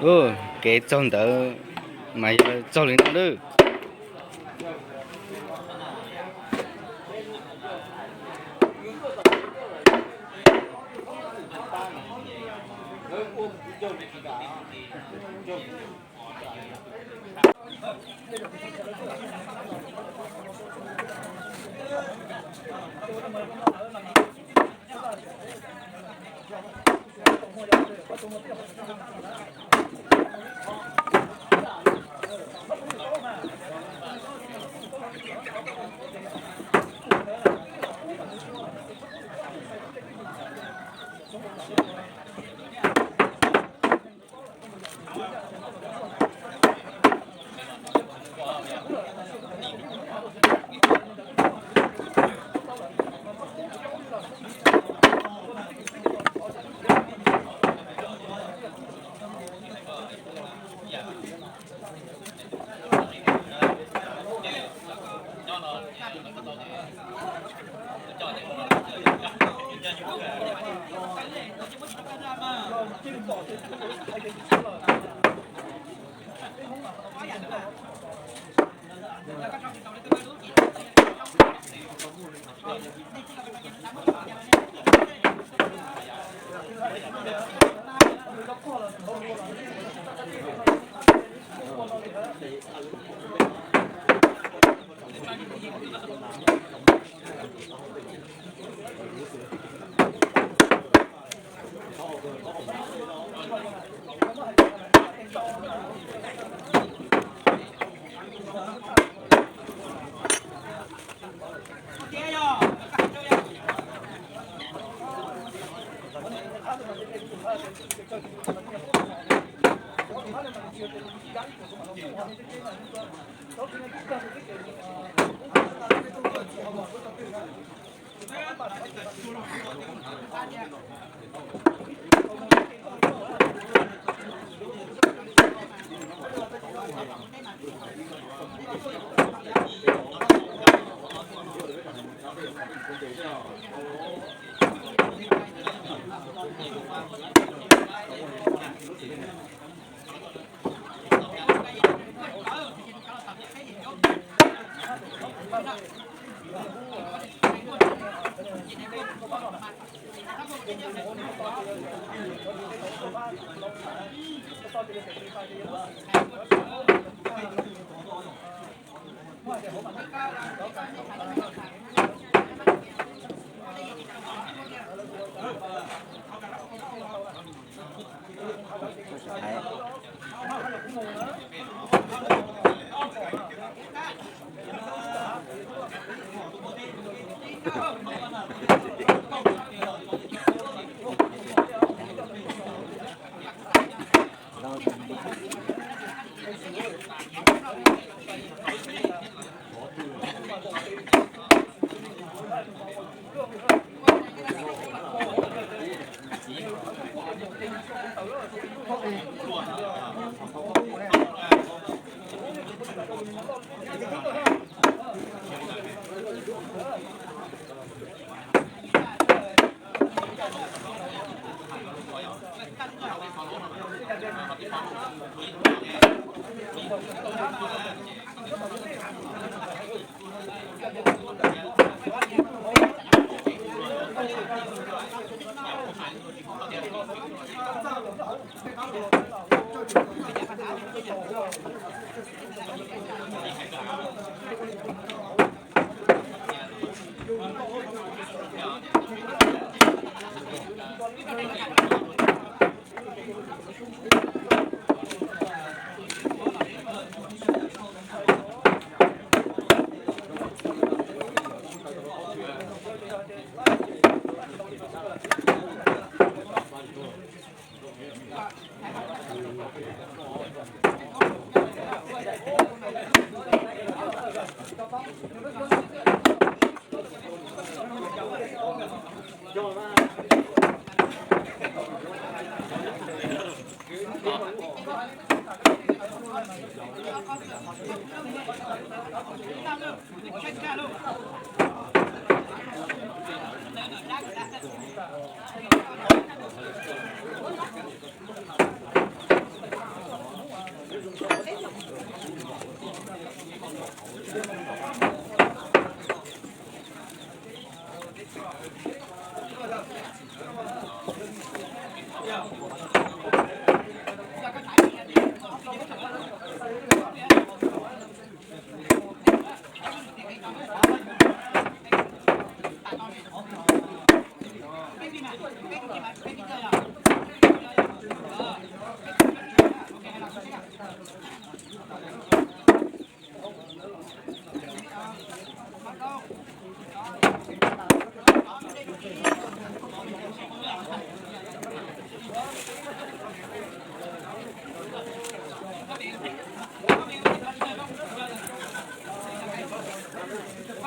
Ub, kev txaug ntawd mas yog txaug li no lawm.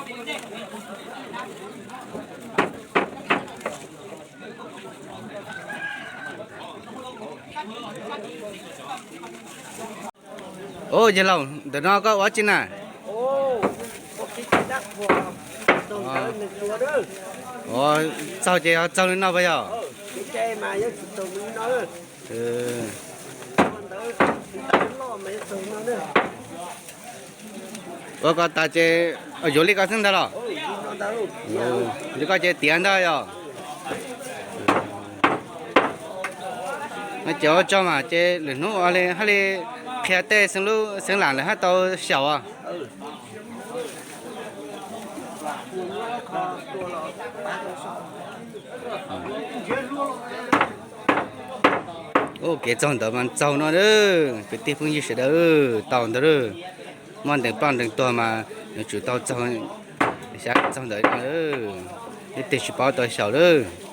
Ua, yawg laus, ntawm no koj ua tsi na? Ua, txaug ces yog txaug li no puas yog? Ua ko tas ces yuav li ko xwb ntag los? Li ko ces tiav ntag yog? No ces ua tsaug mas ces lwm hnub ua li haj li qhia tej xeeb lam lawv haj tau xyaum os. Ua kev txaug ntawd mas txaug no, kwv tij phooj ywg sawv daws, tau ntawd. Muaj ntees ploj ntees tuag mas yuav tsum tau txaug, xyaum txaug ntawd no, leej twg tsis paub tau xyaum lawm.